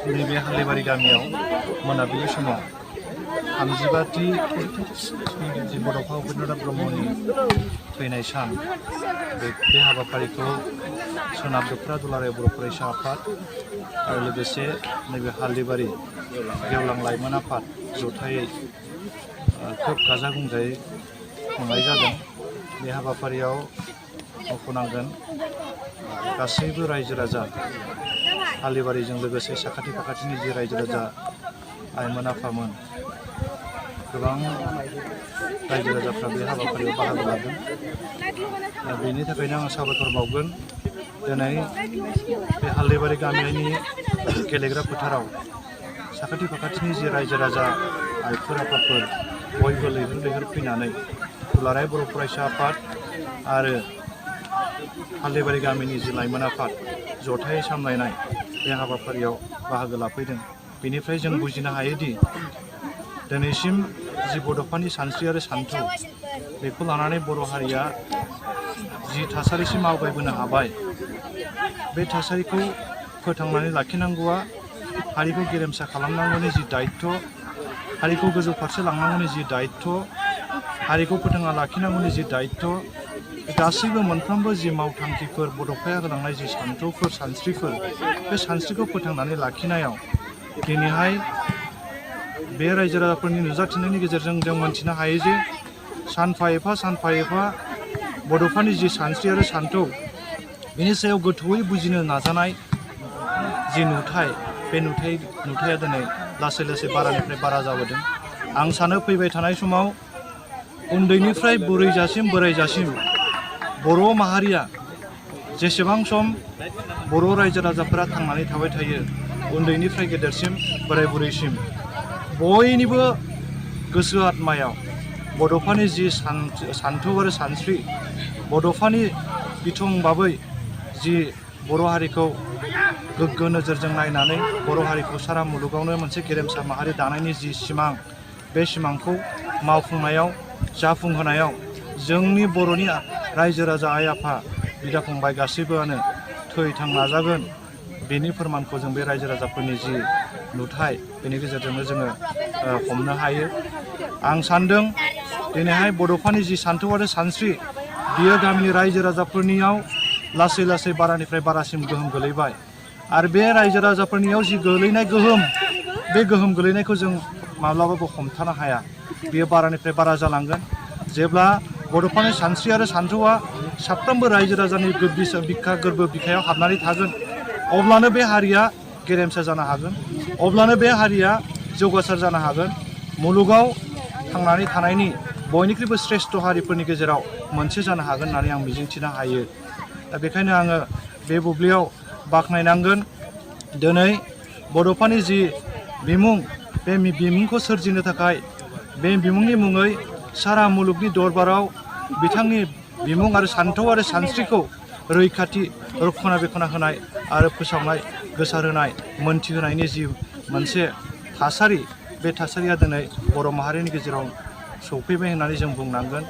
नैबे हाल्दैबारि गामियाव मोनाबिलि समाव 35थि जि बड'फा उपेन्द्रनाथ ब्रह्मनि थैनाय सान बे हाबाफारिखौ सोनाब दख'रा दुलाराय बर' फरायसा आफाद आरो लोगोसे नैबे हाल्दैबारि गेवलां लाइमोन आफाद जथायै खोब गाजा गोमजायै खुंनाय जादों। बे हाबाफारियाव मख'नांगोन गासैबो रायजो राजा हाल्दैबारिजों लोगोसे साखाथि फाखाथिनि जि रायजो राजा आइमोन आफामोन गोबां रायजो राजाफ्रा बे हाबाफारियाव बाहागो लादों। बेनि थाखायनो आं साबायखर बावगोन। दिनै बे हाल्दैबारि गामिनि गेलेग्रा फोथाराव साखाथि फाखाथिनि जि रायजो राजा आइफोर आफादफोर बयबो लैहोर लैहोर फैनानै दुलाराय बर' फरायसा आफाद आरो हाल्दैबारि गामिनि जि लाइमोन आफाद जथायै सामलायनाय बे हाबाफारियाव बाहागो लाफैदों। बेनिफ्राय जों बुजिनो हायोदि दिनैसिम जि बड'फानि सानस्रि आरो सानथौ बेखौ लानानै बर' हारिया जि थासारिसिम आवगायबोनो हाबाय, बे थासारिखौ फोथांनानै लाखिनांगौआ हारिखौ गेरेमसा खालामनांगौनि जि दायित्व, हारिखौ गोजौ फारसे लांनांगौनि जि दायित्व, हारिखौ फोथांना लाखिनांगौनि जि दायित्व, गासैबो मोनफ्रोमबो जि मावथांखिफोर बड'फाया होलांनाय जि सानथौफोर सानस्रिफोर बे सानस्रिखौ फोथांनानै लाखिनायाव दिनैहाय बे रायजो राजाफोरनि नुजाथिनायनि गेजेरजों जों मोन्थिनो हायो जे सानफा एफा बड'फानि जि सानस्रि आरो सानथौ बेनि सायाव गोथौयै बुजिनो नाजानाय जि नुथाय, बे नुथाया दिनै लासै लासै बारानिफ्राय बारा जाबोदों। आं सानो फैबाय थानाय समाव उन्दैनिफ्राय बुरैजासिम बोरायजासिम बर' माहारिया जेसेबां सम बर' रायजो राजाफोरा थांनानै थाबाय थायो, उन्दैनिफ्राय गेदेरसिम बोराय बुरैसिम बयनिबो गोसो आत्मायाव बड'फानि जि सानथौ आरो सानस्रि, बड'फानि बिथं बाबै जि बर' हारिखौ गोग्गो नोजोरजों नायनानै बर' हारिखौ सारा मुलुगावनो मोनसे गेरेमसा माहारि दानायनि जि सिमां, बे सिमांखौ मावफुंनायाव जाफुंहोनायाव जोंनि बर'नि रायजो राजा आइ आफा बिदा फंबाय गासैबोआनो थैथां नाजागोन। बेनि फोरमानखौ जों बे रायजो राजाफोरनि जि नुथाय बेनि गेजेरजोंनो जोङो हमनो हायो। आं सान्दों दिनैहाय बड'फानि जि सानथौ आरो सानस्रि बियो गामिनि रायजो राजाफोरनियाव लासै लासै बारानिफ्राय बारासिम गोहोम गोलैबाय आरो बे रायजो राजाफोरनियाव जि गोलैनाय गोहोम, बे गोहोम गोलैनायखौ जों माब्लाबाबो हमथानो हाया। बियो बारानिफ्राय बारा जालांगोन। जेब्ला बड'फानि सानस्रि आरो सानथौआ साफ्रोमबो रायजो राजानि बिखा गोरबो बिखायाव हाबनानै थागोन, अब्लानो बे हारिया गेरेमसा जानो हागोन, अब्लानो बे हारिया जौगासार जानो हागोन, मुलुगाव थांनानै थानायनि बयनिख्रुइबो श्रेष्ठ हारिफोरनि गेजेराव मोनसे जानो हागोन होननानै आं मिजिंथिनो हायो। दा बेखायनो आङो बे बुब्लियाव बाख्नायनांगोन दिनै बड'फानि जि बिमुं, बे बिमुंखौ सोरजिनो थाखाय बे बिमुंनि मुङै सारा मुलुगनि दरबाराव बिथांनि बिमुं आरो सानथौ आरो सानस्रिखौ रैखाथि रक्षनाबेक्षना होनाय आरो फोसावनाय, गोसारहोनाय, मोनथिहोनायनि जि मोनसे थासारि, बे थासारिया दिनै बर' माहारिनि गेजेराव सौफैबाय होननानै जों बुंनांगोन।